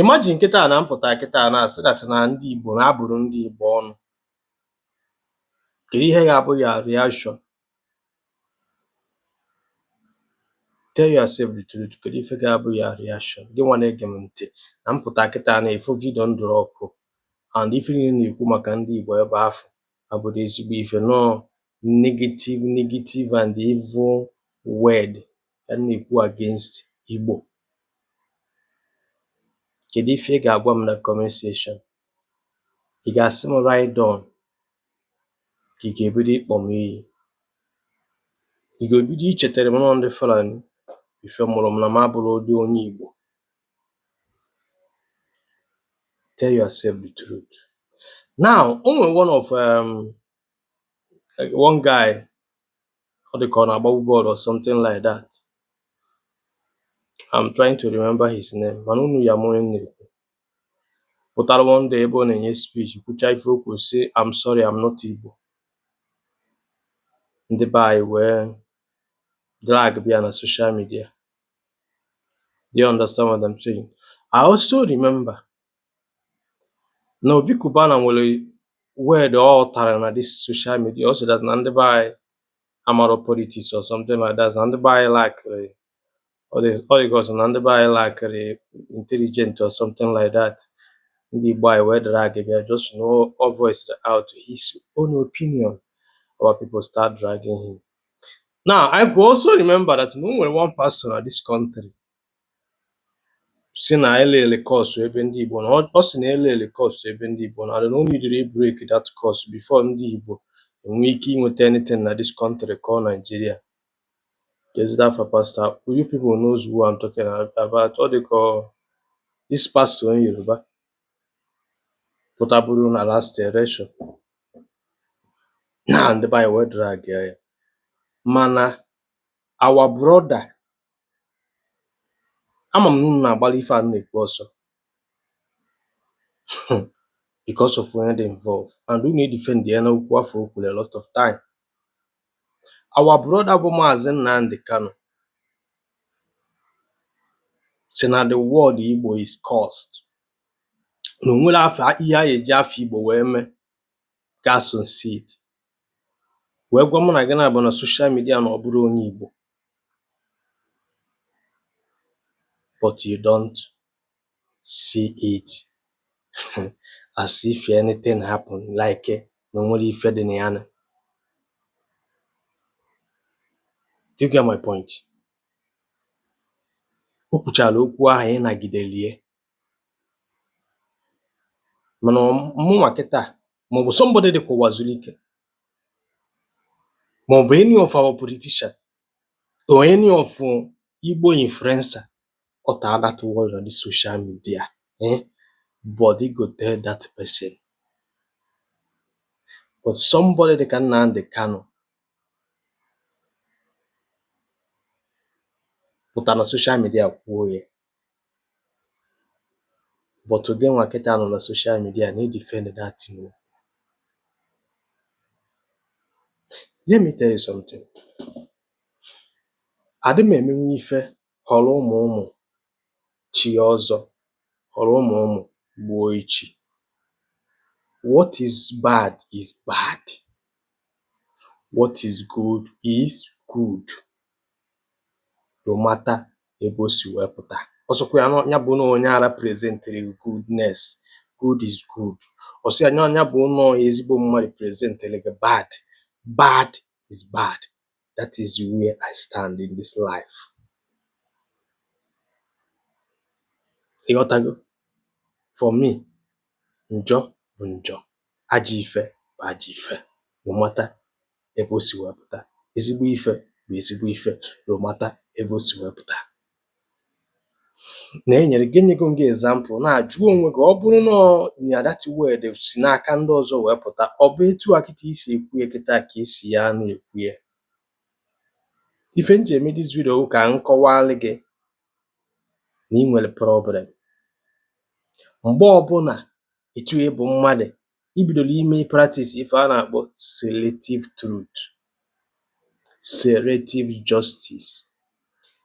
Imagine kịta na mpụta kịta na-asị that na ndị Igbo na abụrụ ndị Igbo ọnụ. Kedu ihe ga-abụ ya reaction? Tell yourself the truth. Kedu ife ga-abụ ya reaction? Gị nwa na-ege m ntị na mpụta kịta na-efo video ndụrụ ọkụ and ife niile na-ekwu maka ndị Igbo ebe afụ abụrụ ezigbo ife nọọ negative, negative and evil word ka m na-ekwu against Igbo. Kedu ife ị ga-agwa m na comment section? Ị ga-asị m ride on, ka ị ga-ebido ịkpọ m iyi? Ị ga-ebido ichetara m nọ ndị Fulani ife mụrụ m na m abụrụ ụdị onye Igbo? Tell yourself the truth. Now, o nwere one of one guy, ọ dị ka ọ na-agbabu bọọlụ or something like that. I'm trying to remember his name, mana unu ya ama onye m na-ekwu. Pụtara one day ebe ọ na-enye speech, kwuchaa ife o kwuru, sị, "I'm sorry, I'm not Igbo." Ndị be anyị wee drag bịa na social media. Do you understand what I'm saying? I also remember na Obi Cubana nwere word ọ tara na this social media. Ọ sị that na ndị be anyị amarọ politics or something like that, na ndị be anyị lackịrị, ọ dị ka ọ sị na ndị be anyị lackịrị intelligent or something like that. Ndị Igbo anyị wee drag bịa just know ọ voiced out his own opinion. Our people start dragging him. Now, I could also remember that na o nwere one pastor na this country si na elele curse ebe ndị Igbo na ọ sị na elele curse ebe ndị Igbo na na o needed break that curse before ndị Igbo enwee ike inweta anything na this country called Nigeria. Is that for pastor? You people knows who I'm talking about. Ọ dị ka this pastor onye Yoruba pụtaburu na last election na ndị be anyị wee drag ya. Mana our brother, ama m na unu na-agbalị ife a m na-ekwu ọsọ because of onye dị involved and unu edefend ya n'okwu afọ o kwuru a lot of time. Our brother bụ Maazị Nnamdi Kanu sị na the word Igbo is cursed, na o nwere afọ ihe a ga-eji afọ Igbo wee mee ga succeed, wee gwa mụ na gị na-abụ na social media na ọ bụrụ onye Igbo. But you don't see it as if anything happen, like na o nwere ife dị na ya na. Do you get my point? O kwuchara okwu ahụ, ị nagidelie, mana mụnwa kịta maọbụ somebody dị ka Ụwazurike maọbụ any of our politician or any of Igbo influencer utter that word on the social media, eh, body go tell that person. But somebody dị ka Nnamdi Kanu pụta na social media kwuo ya, but gị nwa kịta nọ na social media na-edefend that thing. Let me tell you something. Adị m emenwu ife họrọ ụmụ ụmụ chi ọzọ, họrọ ụmụ ụmụ gbuo ichi. What is bad is bad. What is good is good. No matter ebe o si wee pụta. Ọsọkwa ya ya bụ na onye ara presentịrị goodness, good is good. Ọsọ ya ya bụ na ezigbo mmadụ presentịrị gị bad, bad is bad. That is where I stand in this life. Ịghọtago? For me, njọ bụ njọ, ajọ ife bụ ajọ ife, no matter ebe o si wee pụta. Ezigbo ife bụ ezigbo ife, no matter ebe o si wee pụta. Na enyere gị, enyego m gị example, na-ajụ onwe gị, ọ bụrụ na na that word si n'aka ndị ọzọ wee pụta, ọ bụ etu a kịta isi ekwu ya kịta ka esi ya na-ekwu ya? Ife m ji eme this video bụ ka m kọwalụ gị na ị nwere problem. Mgbe ọbụla etu ị bụ mmadụ i bidoro ime practice ife a na-akpọ selective truth, selective justice,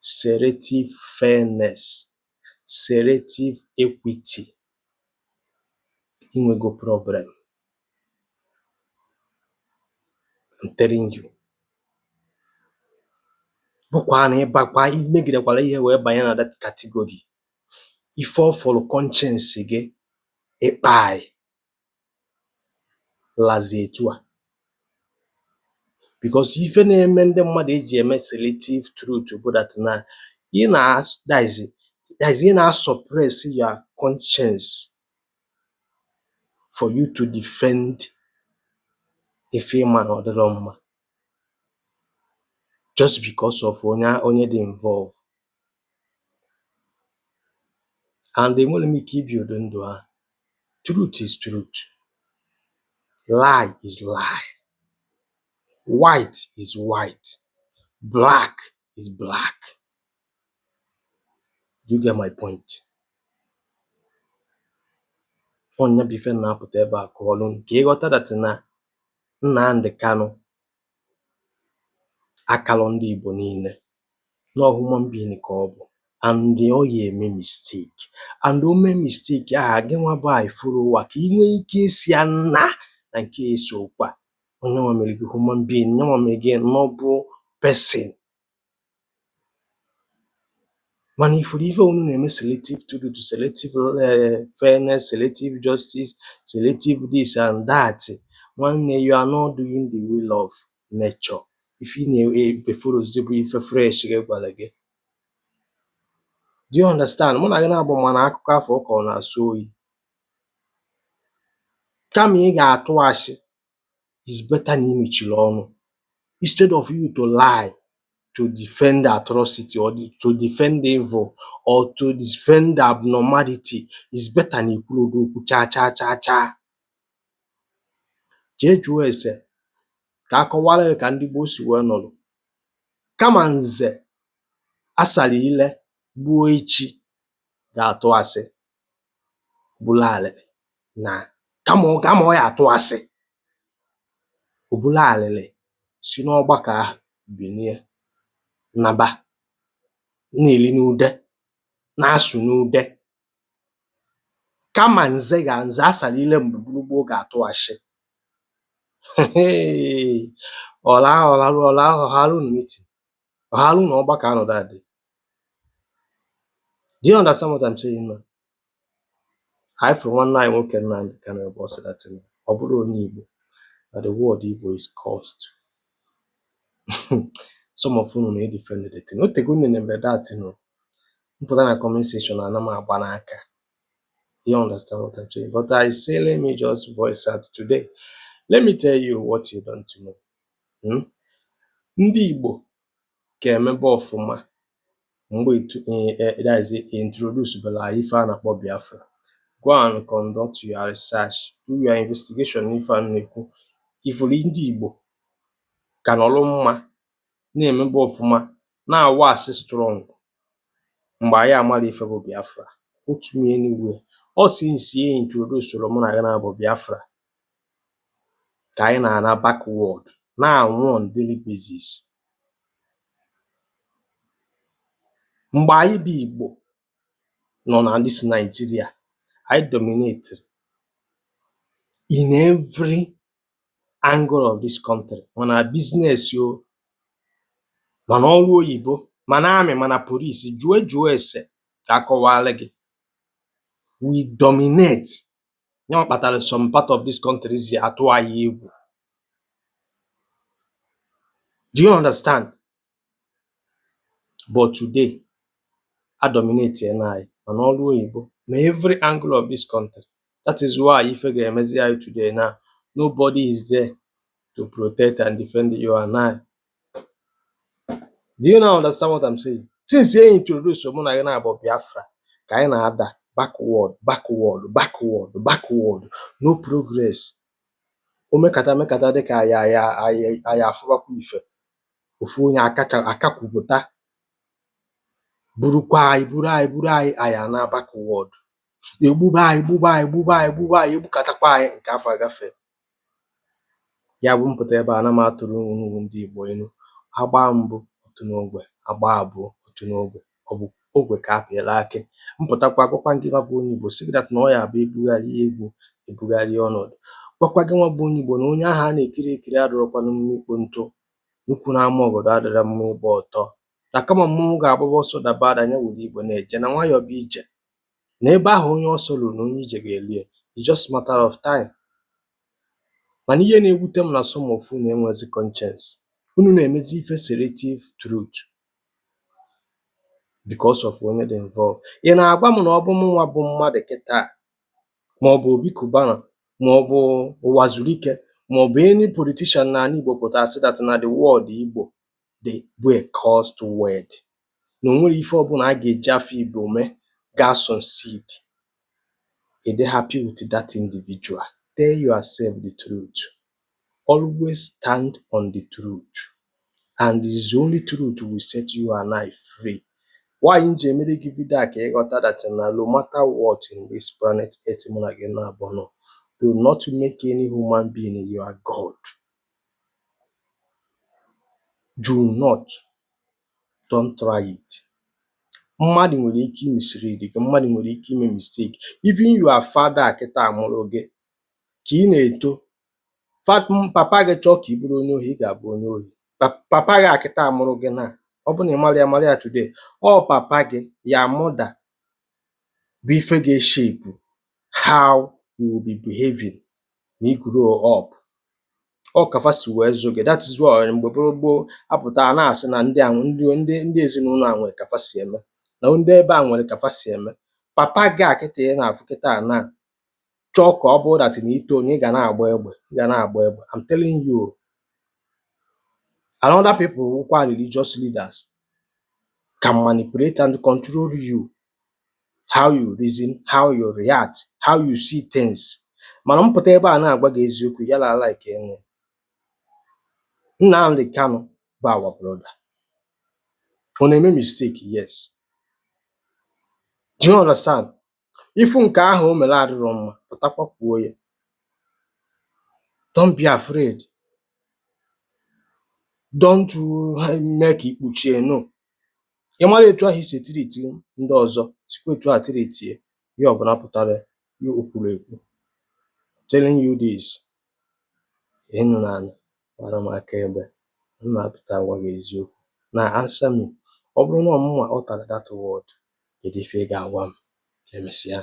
selective fairness, selective equity, inwego problem. I'm telling you. Bụkwa na ịbakwa imegidekwala ihe wee banye na that category, ife ọ fọrọ conscience gị ịkpai lazi etu a, because ife na-eme ndị mmadụ eji eme selective truth bụ that na ị na that is ị na-suppress your conscience for you to defend ife ịma na ọ dịrọ mma, just because of onye onye dị involved. And enwere m ike ibi ụdị ndụ ahụ. Truth is truth, lie is lie, white is white, black is black. Do you get my point? Ọnya bụ ife m na-apụta ebe a kọọlụ unu ka ịghọta that na Nnamdi Kanu akalụ ndị Igbo niile na human being ka ọ bụ, and ọ ya eme mistake, and o mee mistake ahụ, gị nwa bụ anyị follower ka ị nwee ike isi ya nna na nke eso okwu a. Onye nwa mere gị human being, nye nwa mere gị noble person. Mana ifuru ife unu na-eme selective truth, selective fairness, selective justice, selective this and that, nwanne, you are not doing the will of nature. Ife ị na-efollozi bụ ife flesh gị gwara gị. Do you understand? Mụ na gị na-abụ mana akụkọ afọ ụka ọ na-asọ oyi. Kama ị ga-atụ asị, is better na imechiri ọnụ, instead of you to lie to defend atrocity or to defend evil or to defend abnormality, is better na ikwurogo okwu chaa chaa chaa chaa. Jee jụọ ese ka a kọwara gị ka ndị gboo si wee nọrọ. Kama nze asara ile gbuo echi ga-atụ asị bụrụ alịlị na kama ọ ya atụ asị o buru alịlị si n'ọgbakọ ahụ binie naba na-eli n'ude na-asụ n'ude. Kama nze ga nze asara ile mgbe gboo ga-atụ asị ọla ọlarụ ọla ọharụ unu meeting, ọharụ unu ọgbakọ anọ that day. Do you understand what I'm saying now? Anyị fụrụ nwanne anyị nwoke Nnamdi Kanu ebe ọ sị that na ọ bụrụ onye Igbo, na the word Igbo is cursed. Some of unu na-edefend the thing. Otego unu na-eme that thing o. Mpụta na comment section, ana m agba n'aka. Do you understand what I'm saying? But I say let me just voice out today. Let me tell you what you don't know. Ndị Igbo ka emebe ọfụma mgbe that is introduce bela anyị ife a na-akpọ Biafra. Go and conduct your research, do your investigation n'ife a m na-ekwu. Ifuru ndị Igbo ka nọrọ mma na-emebe ọfụma na-awa asị strong mgbe anyị amara ife bụ Biafra. Put me anywhere. Ọ since e introduce mụ na gị na-abụ Biafra ka anyị na-ana backward, na-anwụ on daily basis. Mgbe anyị bụ Igbo nọ na this Nigeria, anyị dominate in every angle of this country, mana business o, mana ọrụ oyibo, mana army, mana police. Jụọ jụọ ese ka akọwalụ gị. We dominate. Ya kpatara some part of this country ji atụ anyị egwu. Do you understand? But today, a dominate na anyị mana ọrụ oyibo na every angle of this country. That is why ife ga-emezi anyị today now, nobody is there to protect and defend you and I. Do you now understand what I'm saying? Since e introduce mụ na gị na-abụ Biafra ka anyị na-ada backward, backward, backward, backward, no progress. O mekata mekata dịka anyị anyị anyị afụbakwa ife ofu onye akakwupụta burukwa anyị buru anyị buru anyị anyị ana backward, egbube anyị, gbube anyị, gbube anyị, gbube anyị, egbukatakwa anyị nke afọ agafe. Ya bụ mpụta ebe a na m atụrụ unu ndị Igbo elu agba mbụ otu n'ogbe, agba abụọ otu n'ogbe. Ọ bụ Ogwe ka apịala akị. Mpụtakwa gwakwa gị nwa bụ onye Igbo, sị gị that na ọ ya bụ ebugharị egwu, ebugharị ọnọdụ. Gwakwa gị nwa bụ onye Igbo na onye ahụ a na-ekiri ekiri adịrọkwanụ mma ikpo ntụ n'ukwu na-ama obodo, adịrọ mma ịgba ọtọ, na kama mmọnwụ ga-agbaba ọsọ daba ada, ya were igwe na-eje na nwayọọ bụ ije, na ebe ahụ onye ọsọ ruru na onye ije ga-eru ya. It's just matter of time. Mana ihe na-ewute m na some of unu enwezi conscience, unu na-emezi ife selective truth because of onye dị involved. Ị na-agwa m na ọ bụ mụnwa bụ mmadụ kịta, maọbụ Obi Cubana, maọbụ Ụwazurike, maọbụ any politician n'ala Igbo pụtara sị that na the word Igbo dị bụ a cursed word, na o nwere ife ọbụla a ga-eji afọ Igbo mee ga succeed, ị dị happy with that individual? Tell yourself the truth. Always stand on the truth, and it's the only truth will set you and I free. Why m ji emere gị video a? Ka ị ghọta that na no matter what in this planet Earth mụ na gị na-abụ nọ, do not make any human being your God. Do not, don't try it. Mmadụ nwere ike imislead gị, mmadụ nwere ike ime mistake. Even your father kịta mụrụ gị, ka ị na-eto, papa gị chọọ ka ị bụrụ onye ohi, ị ga-abụ onye ohi. Papa gị a kịta mụrụ gị na ọ bụ na ị mara ya, mara ya today, ọ papa gị ya mother bụ ife ga-eshape how you will be behaving ma ị grow up. Ọ ka fa si wee zụ gị. That is why mgbe gboo gboo apụta a na-asị na ndị a, ndị ezinụlọ a nwere ka fa si eme, na ndị ebe a nwere ka fa si eme. Papa gị a kịta ị na-afụ kịta na chọọ ka ọ bụrụ that na ito na ị ga na-agba egbe, ị ga na-agba egbe. I'm telling you. And other people wụkwa religious leaders can manipulate and control you, how you reason, how you react, how you see things. Mana m pụta ebe a na-agwa gị eziokwu ya la like ịnụ. Nnamdi Kanu bụ our brother. Ọ na-eme mistake? Yes. Do you understand? Ifu nke ahụ o mere adịrọ mma, pụtakwa kwuo ya. Don't be afraid. Don't mee ka ikpuchie. No, ị mara etu ahụ isi treat ndị ọzọ, sikwa etu a treatie ihe ọbụla pụtara ihe o kwuru ekwu. Telling you this, ịnụ n'ala gbara m aka ebe m na-apụta agwa gị eziokwu na answer me. Ọ bụrụ na ọmụnwa utara that word, kedu ife ị ga-agwa m? Ka emesịa.